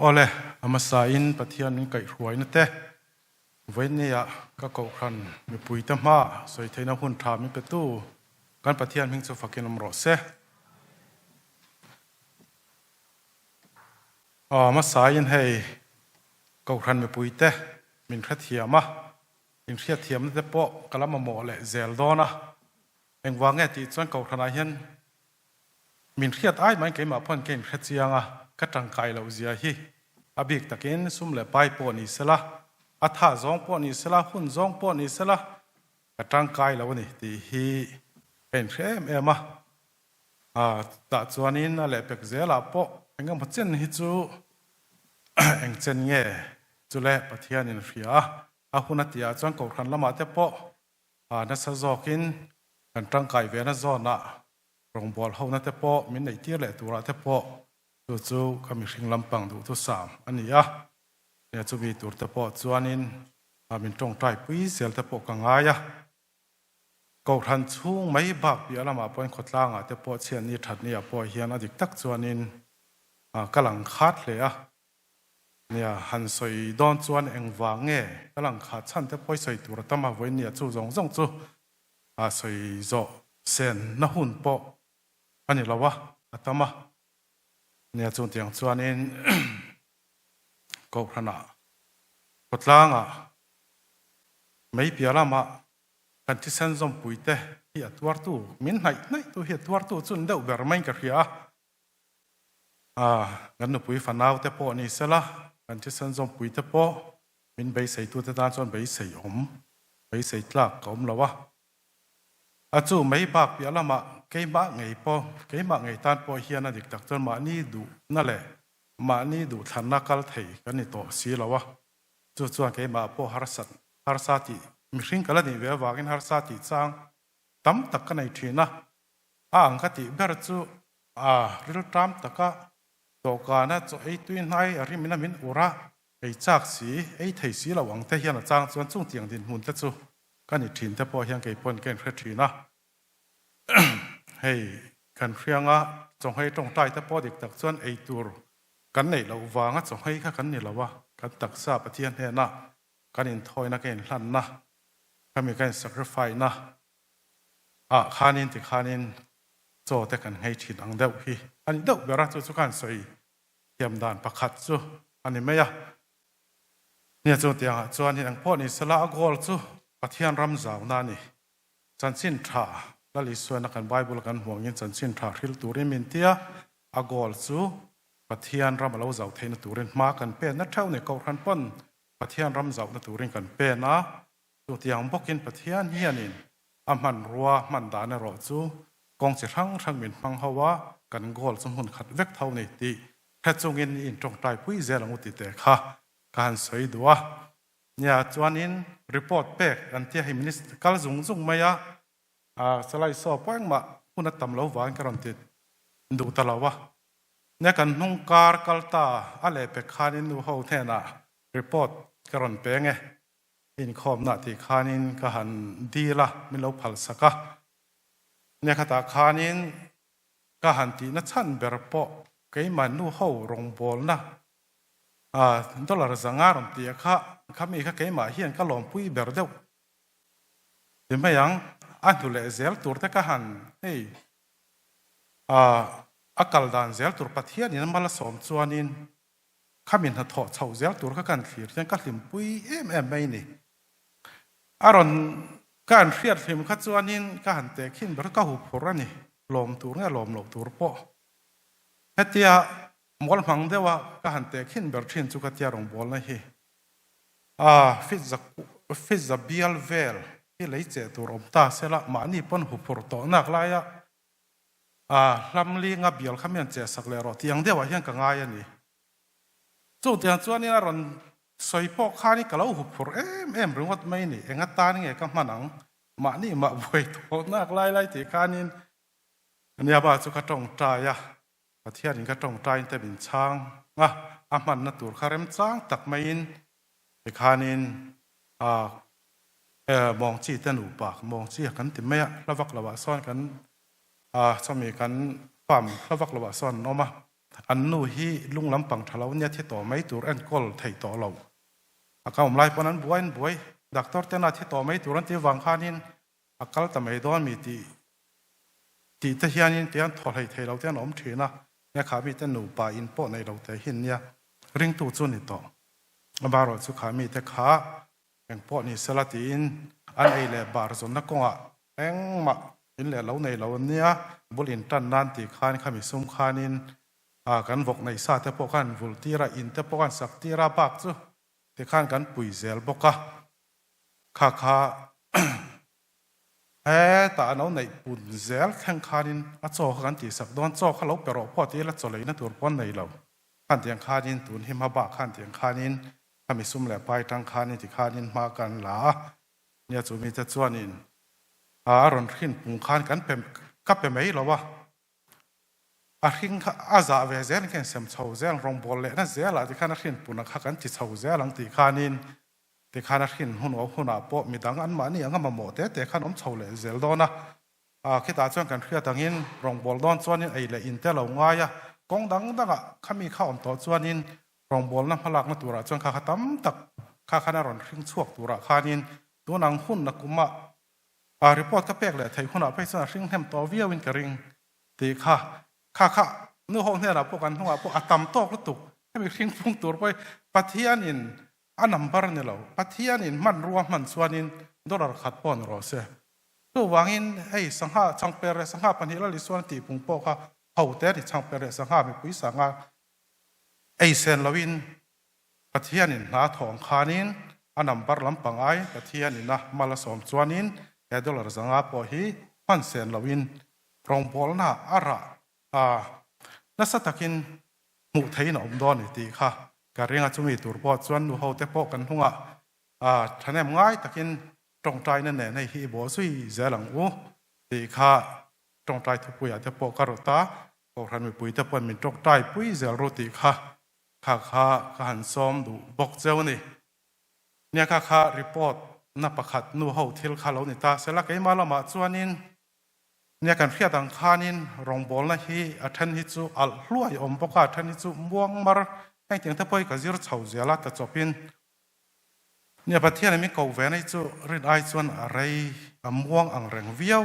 Awle, a hmasain Pathian min kaihhruaina te, vawinia ka kohhran mipuite hmaa sawi theihna hun tha min petu kan Pathian hming chu fakin awm rawh se. A hmasain hei kohhran mipuite min hrethiam a, min hriatthiamna te pawh ka la mamawh leh zel dawn a, engvang nge tih chuan kohhranah hian Min hriat ai mai keimah pawn ka inhre chiang a, ka tangkai loh zia hi a bik takin sum leh pai pawh ni sela, a tha zawng pawh ni sela, hun zawng pawh ni sela, ka tangkai lo a ni tih hi ka inhre em em a. Tah chuanin a lehpek zelah pawh eng emaw chen hi chu eng chen nge chu le Pathianin hria a, a hun a tihah chuan Kohhran lamah te pawh nasa zawkin kan tangkai vena zawnah Rawngbâwl hona te pawh min neih tir leh turah te pawh chu chu ka mihring lampang duhthusam a ni a. Nia chumi tur te pawh chuanin min tawngtai pui zel te pawh ka ngai a. Kohhran chhung mai bak piah lamah pawhin khawtlangah te pawh chhiatni thatni ah pawh hian a dik tak chuanin ka lang khat hle a. Nia han sawi dawn chuan engvang nge ka lang khat chhan te pawh i sawi tur a tam a, vawiin chu zawng zawng chu a sawi zawh sen na hun pawh a ni lo a, a tam a. Nia chungtiang chuanin Kohhranah khawtlangah mei piah lamah kan thisen zawmpui te hi a tuartu, min hnaih hnaih tu hi a tuartu chu ni deuh ber maiin ka hria a. Kan nupui fanau te pawh ni sela, kan thisen zawmpui te pawh min beiseitute tan chuan beisei awm, beisei tlak ka awm lo a. A chu mai bak piah lamah keimah ngei pawh, keimah ngei tan pawh hian a dik tak chuan mahni duhna leh mahni duhthlanna kal thei kan ni tawh si lo a. Chu chuan keimah pawh harsat, harsa tih, mihring ka la nih ve avangin harsa tih chang tam tak ka nei thin a. A ang ka tih ber chu a rilṭam taka dawhkana chaw ei tui hnai a rim ina min ur a, Ei chak si, ei thei si lo ang te hian a chang chuan chungtiang dinhmun te chu ka ni thin te pawh hian kei pawn ka inhre thin a. Hei kan hrianga chawnghei tawngtai te pawh dik tak chuan ei tur kan neih loh vanga chawnghei kha kan ni lo a, kan taksa Pathian hnena kan inthawina ka inhlanna, khami ka insacrifice na ah khanin tikhanin chaw te kan nghei thin ang deuh hi a ni deuh ber a, chu chu ka han sawi thiam dan pakhat chu a ni mai a. Nia chu tiangah chuan hi engpawh ni sela a goal chu Pathian ram zauna a ni. Chanchin tha Lal Isuana kan Bible kan hmuangin chanchin tha hril turin min ti a, a goal chu Pathian ram a lo zau theihna turin hma kan penna theuh ni. Kohhran pawn Pathian ram zauhna turin kan pen a, chutiang bawkin Pathian hianin A hmanrua hman dan erawh chu kawng chi hrang hrang min hmang ho a, kan goal chu hmun khat vek tho ni tih hre chungin i intawngtai pui zel ang u tih teh kha ka han sawi duh a. Nia, chuanin report pek an tia hei minister kal zung zung mai a, Salai saw pawh engmah hun a tam lo vangin ka rawn ti duh ta lo a. Nia, kan hnung kar kal ta a lehpek khanin nu ho hnenah report ka rawn peng e. Inkhawmna tih khanin ka han dil a, min lo phal sak a. Nia khatah khanin ka han tihna chhan ber pawh keimah nu ho rawngbawlna dollar zanga rawn tih a kha, khami kha keimah hian ka lawmpui ber deuh ti mai ang. A hnu leh zel tur te ka han hei a kal dan zel tur Pathianin a mal a sawm chuanin Khami hnathawh chhoh zel tur kha kan thlir hian ka hlimpui em em mai ni. A rawn ka han hriat hlim kha chuanin ka han teh khin ber ka huphur a ni, lawm tur nge lawm loh tur pawh. Hetia mawl hmang deuha ka han teh khin ber thin chu ka tia rawngbawlna hi a fit za fit za bial vel hi lei cheh tur awm ta sela mahni pawn huphur tawh nak laia A hlam linga bial kha mian che sak leh rawh tih ang deuhah hian ka ngai a ni. Chutiang chuanin a rawn sawi pawh khanin ka lo hup phur em em ringawt mai ni. Eng atan nge ka hman ang? Mahni mah buai tawh nak lai lai tih khanin Aniaba chu ka tawngtai a, Pathianin ka tawngtaiin te min chhang a, a hmanna tur kha remchang tak maiin tikhanin a mawng chi te nupa mawng chi a kan ti mai a, hla vak lo ah sawn kan chawmi kan farm hla vak lo ah sawn an awm a. An nu hi lung lampang tha lo nia thi tawh mai tur enkawl thei tawh lo. A ka awm lai pawn an buai an buai. Doctor tena thi tawh mai tur an ti vang khanin a kal ta mai dawn mi tih tih te hianin tian thaw hlei thei lo te an awm thin a, nia kha mite nupa in pawh nei lo te hin nia ringtu chu ni tawh. Amaherawh chu kha mite kha eng pawh ni sela tiin an ei leh bar zawnna kawngah engmah in leh lo nei lo an nia, bul in tan nan tih khan khami sum khanin kan vawk neih sa te pawh khan vulh tir a, in te pawh khan sak tir a bak chu tikhan kan pui zel bawk a. Kha kha hetah an lo neih pun zel thleng khanin a chaw kha kan tihsak dawn, chaw kha lo pe rawh pawh ti ila chaw leina tur pawh an nei lo. Khan tiang khanin tun hi hma bak khan tiang khanin khami sum leh pai tang khanin ti khanin hma kan la a. Nia chu mite chuanin a rawn hrin pung khan kan pe ka pe mai lo a. A hring kha a zah ve zel in ka insem chho zel, rawngbâwl lehna zelah tikhan a hrin puna kha kan ti chho zel ang tih khanin tikhan a hrin hun awm hunah pawh midang anmahni anga mamawh te te khan awm chho leh zel dawn a. A khitah chuan kan hriat angin rawngbâwl dawn chuanin ei leh in te lo ngai a, kawng dang dangah khami kha awm tawh chuanin rawngbâwlna hmalakna turah chuan kha kha tam tak kha khan a rawn hring chhuak turah khanin tun ang hun na kumah A report ka pek leh theih hunah phei chuan a hring hnem tawh viau in ka ring tih kha kha kha nu ho hnenah pawh kan hnungah pawh a tam tawk lutuk hemi hring phung tur pawh hi Pathian in a number ni lo Pathian in hmanrua hman chuanin dollar khat pawh ni rawh se chuvangin hei sangha changper leh sangha pahnih la Lisuan tih pung pawh kha ho te a ni changper leh sangha mipui sangha ei sen loin Pathianin hna thawng khanin a number lampang ai Pathianin a mal a sawm chuanin he dollar zanga pawh hi hman sen loin rawngbawlna a rah a nasa takin hmuh theihin a awm dawn ni tih kha ka ring a. Chumi tur pawh chuan nu hote pawh kan hnungah thahnem ngai takin tawngtaina nen hei hi i bawh zui zel ang u tih kha tawngtai thupuiah te pawh ka rawt a, Kohhran mipuite pawhin min tawngtai pui zel ru tih kha Kha kha ka han sawm duh bawk cheu a ni. Nia kha kha report na pakhat nu ho thil kha lo ni ta sela keimah lamah chuanin nia kan hriat ang khanin rawngbawlna hi a then hi chu alh hluai awm bawk a, a then hi chu muang mar heng tiang te pawh hi ka zir chho zel a ta chawpin nia Pathian in min koh ve na hi chu rin ai chuan a rei a muang ang reng viau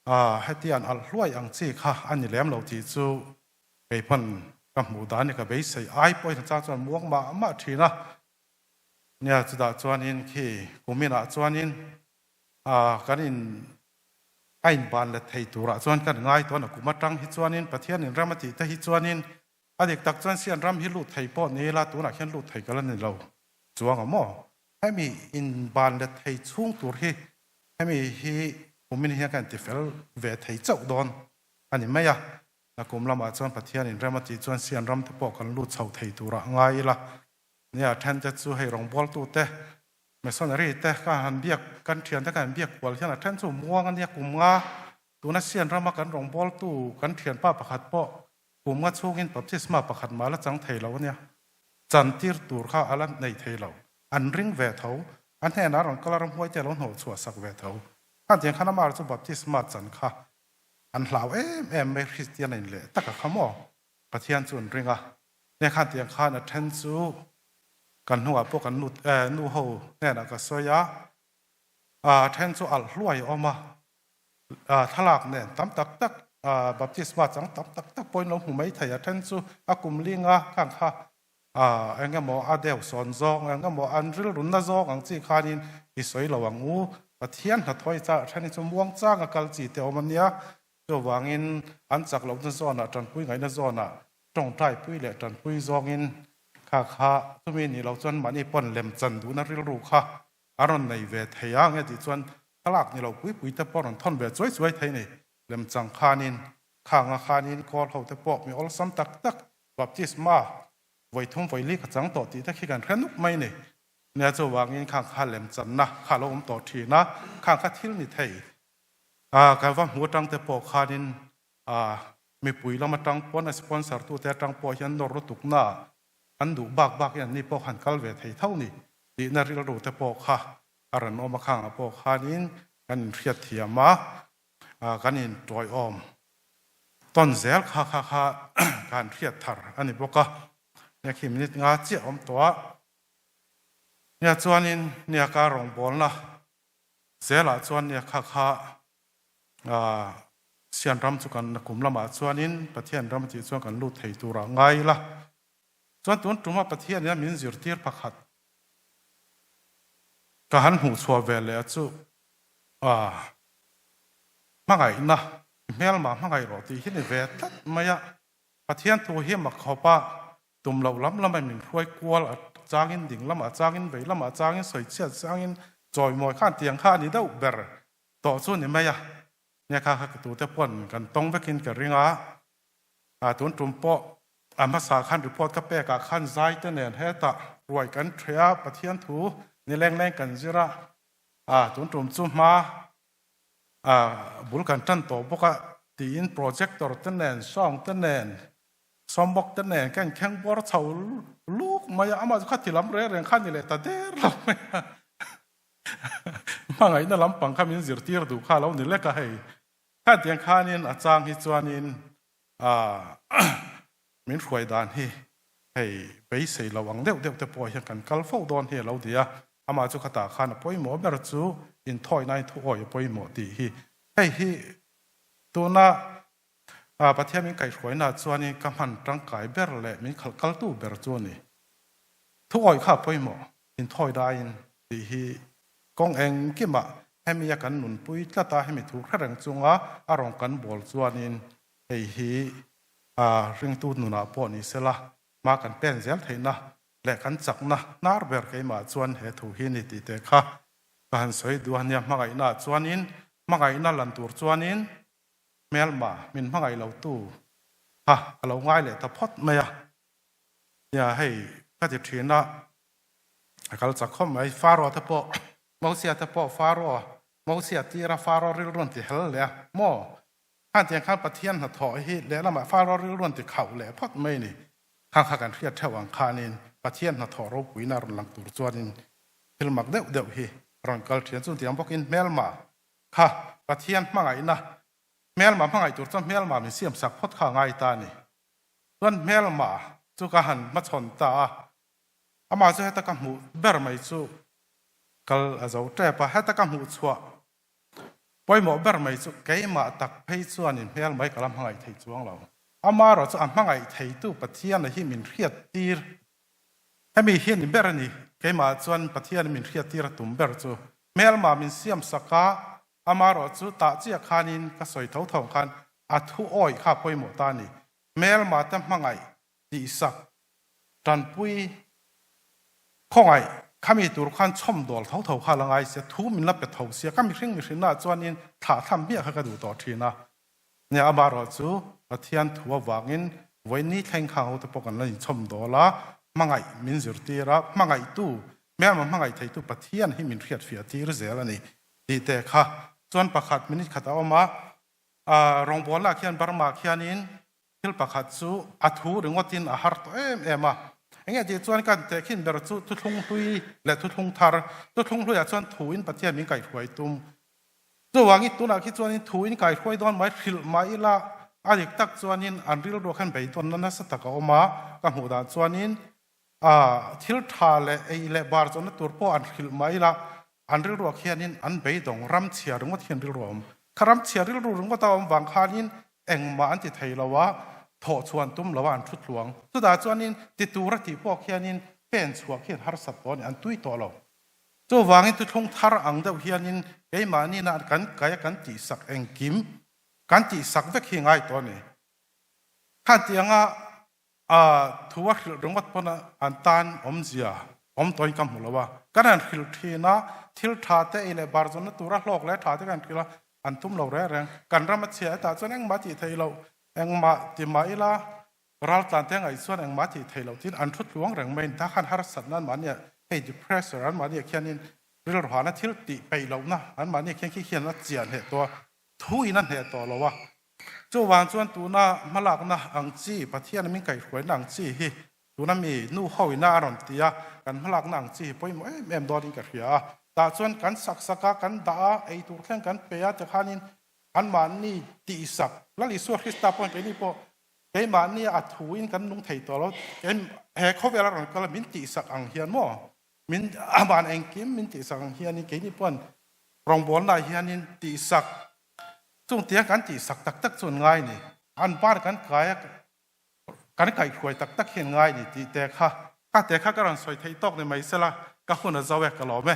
a, heti an alh hluai ang chi kha a ni lem lo tih chu Kei pawn ka hmuh dan hi ka beisei ai pawhin a chang chuan muang mah mah thin a. Nia chutah chuanin khi kuminah chuanin kan in a inban let thei turah chuan kan ngai tawn a kum atang hi chuanin Pathianin ram a tih te hi chuanin a dik tak chuan sian ram hi lut thei pawh ni ila tunah khian lut thei ka la ni lo chuang a maw? Hemi inban let thei chhung tur hi hemi hi kumin hian ka intifel ve thei chauh dawn a ni mai a. Na kum lamah chuan Pathianin rem a tih chuan Sian ram te pawh kan lut chho thei turah ngai ila. Nia, then te chu hei rawngbawltute, missionary te ka han biak, kan thiante ka han biak kual hian a then chu muang a nia kum nga. Tuna Sian rama kan rawngbawltu kan thianpa pakhat pawh kum nga chhungin baptisma pakhat mah la chang thei lo a nia. Chantir tur kha a la nei thei lo. An ring ve tho. A hnenah rawn kal a ramhuai te a lo hnawh chhuah sak ve tho. Khan tiang khan amah chu baptisma chan kha An hlau em em mai Kristian a in leh tak a kha maw? Pathian chu an ring a, hne khan tiang khan a then chu kan hnungah pawh kan lut eh nu ho hnenah ka sawi a, a then chu alh hluai a awm a, thlalak nen tam tak tak baptisma chang tam tak tak pawhin lo hmu mai thei a then chu a kum linga khan kha eng emaw a deuh sawn zawng eng emaw an rilrunna zawng ang chi khanin i sawi lo ang u. Pathian hnathawih chah then hi chu muang changa kal chi te awm a nia. Chuvangin an chak lohna zawnah tanpui ngaihna zawnah tawngtaipui leh tanpui zawngin kha kha chumi nih loh chuan mahni pawn lem chan duhna rilru kha a rawn nei ve thei a nge tih chuan thlalak ni lo pui pui te pawh rawn thawn ve chuai chuai thei a ni. Lemchang khanin khanga khanin kawl ho te pawh mi awlsam tak tak Baptisma vawi thum vawi li ka chang tawh tih te khi kan hre nuk mai ni. Nia chuvangin khang kha lemchanna kha lo awm tawh thin a, khang kha thil ni thei. Kan va hmu atang te pawh khanin mipui lam atang pawn a sponsor tu te atang pawh hian nawr lutukna an duh bak bak in anni pawh han kal ve thei tho ni tihna rilru te pawh kha a rawn awm a, khangah pawh khanin kan inhriat thiam a, kan intawiawm. Tawn zel kha kha kha kan hriat thar a ni bawk a, nia khi minute nga chiah awm tawh a, nia chuanin nia ka rawngbawlna zelah chuan nia kha kha ah Sian ram chu kan kum lamah chuanin Pathian ram tih chuan kan lut thei turah ngai ila, chuan tun tuma Pathian ina min zirtir pakhat ka han hmuh chhuah ve leh a chu ah Hmangaihna, i hmelma hmangaih rawh tih hi ni ve tlat mai a, Pathian thu hi mak khawp a, tum loh lam lama min hruai kual a changin ding lamah changin vei lamah changin sawichhiat changin chawimawi khan tiang kha a ni deuh ber tawh chu ni mai a, nia kha kha tute pawn kan tawng vekin ka ring a, a tun tum pawh a hmasa khan report ka pek ah khan zai te nen hetah ruai kan ṭheh a, Pathian thu ni leng leng kan zir a, a tun tum chu hma A bul kan tan tawh bawk a tiin projector te nen, sound te nen, sawmbawk te nen ka inkheng bawr chho luk mai a, amah chu khati lam reng reng kha ni leh ta der lo mai a, hmangaihna lampang kha min zirtir duh kha a lo ni lek a hei. Khatiang khanin a chang hi chuanin a min hruai dan hi hei beisei lo ang deuh deuh te pawh hian kan kal fo dawn hi a lo ti a, amah chu khatah khan a pawimawh ber chu inthawihnain thu awi a pawimawh tih hi hei hi tuna Pathian min kaihhruainaah chuanin ka hman tangkai ber leh min khalh kaltu ber chu a ni. Thu awi kha a pawimawh inthawi daiin tih hi kawng engkimah hemi a kan nunpui tlat a, hemi thu hre reng chunga a rawn kan bawl chuanin Hei hi ringtu nunah pawh ni sela, hma kan pen zel theihna leh kan chakna hnar ber keimah chuan he thu hi ni tih te kha ka han sawi duh a nia. Hmangaihnaah chuanin, hmangaihna lan tur chuanin hmelma min hmangaih lotu kha a lo ngai leh ta phawt mai a nia. Hei ka ti thin a, a kal chak khawp mai. Faro te pawh, Mosia te pawh Faro, Mosia tira Faro rilru an ti hel leh a maw? Khan tiang khan Pathian hnathawh hi lehlamah Faro rilru an ti khauh leh phawt mai a ni. Khang kha kan hriat theuh ang khanin Pathian hnathawh ropuina rawn lang tur chuanin thil mak deuh deuh hi rawn kal thian. Chutiang tiang bawkin hmelma kha Pathian hmangaihna, hmelma hmangaih tur chuan hmelma min siam sak phawt kha a ngai ta a ni. Chuan hmelma chu ka han hmachhawn ta a, amah chu heta ka hmuh ber mai chu kal a zo tep a, heta ka hmuh chhuah Pawimawh ber mai chu keimah tak phei chuan in hmel mai ka la hmangaih thei chuang lo. Amarawh chu a hmangaih theitu Pathiana hi min hriattir. Hemi hi a ni ber a ni. Keimah chuan Pathiana min hriattir a tum ber chu hmelma min siam sak a, amarawh chu tah chiah khanin ka sawi tho tho ang khan a thu awih kha a pawimawh ta a ni. Hmelma te hmangaih tihsak Tanpui khawngaih khami tur khan chhawmdawl tho tho kha la ngai sia, thu min la pe tho sia, ka mihring mihrinna ah chuanin thlah thlam hmiah kha ka duh tawh thin a. Nia amaherawh chu Pathian thu avangin vawiin thleng khang ho te pawh kan la inchhawmdawl a, hmangaih min zirtir a, hmangaihtu, hmelma hmangaih theitu Pathian hi min hriatfiah tir zel a ni tih te kha chuan pakhat minute khat a awm a, rawngbawlna ah khian Burma ah khianin Thil pakhat chu a thu ringawtin a har tawh em em a. Enge tih chuan kan tehkhin ber chu thuthlung hlui leh thuthlung thar. Thuthlung hluiah chuan thuin Pathian min kaihhruai tum. Chuvangin tunah khi chuanin thuin kaihhruai dawn mai hrilh mah ila a dik tak chuanin an rilruah khan beidawnna nasa tak a awm a. Ka hmuh dan chuanin thil tha leh ei leh bar chawhna tur pawh an hrilh mah ila an rilruah khianin an beidawng ram chhia ringawt hian rilru a awm. Kha ram chhia rilru ringawt a awm vang khanin engmah an ti thei lo a, thawh chhuan tum lo a an thu tluang. Chutah chuanin ti tur a tih pawh khianin pen chhuah khian harsat tawh a ni, an tui tawh lo. Chuvangin thuthlung thar ang deuh hianin keimahni-na kan kai a kan tihsak engkim kan tihsak vek hi ngai tawh a ni. Khan tih anga A thu a hrilh ringawt pawn an tan awmzia awm tawhin ka hmu lo a. Kan han hrilh thin a, thil tha te ei leh bar zawnna tura hlawk leh tha te kan hrilh a, an tum lo reng reng. Kan ram a chhia hetah chuan engmah tih theih loh, engmah ti mah ila raltlan te ngaih chuan engmah tih theih loh tiin an thu tluang reng mai. Tah khan harsatna anmahniah hei depressor anmahniah khianin rilruhana thil tih peih lohna anmahniah khian khi khian a chiah hneh tawh a, thu in a hneh tawh lo a. Chuvang chuan tuna hmalakna ang chi, Pathian min kaihhruaina ang chi hi tuna mi nu ho ina a rawn ti a, kan hmalakna ang chi hi pawimawh em em dawnin ka hria a. Tah chuan kan sak sak a, kan dah a, ei tur thleng kan pe a tikhanin anmahni tihsak Lal Isua Krista pawhin keini pawh keimahni a thuin kan nung thei tawh lo. He khawvel a rawn kal a min tihsak ang hian maw? Min aman engkim min tihsak ang hianin keini pawhin rawngbawlnaah hianin tihsak chung tiang kan tihsak tak tak chu an ngai ni. An ban kan kai a, kan kaihhruai tak tak hi an ngai ni tih te kha. Kha te kha ka rawn sawi theih tawk ni mai sela ka hun a zo e ka lawm e.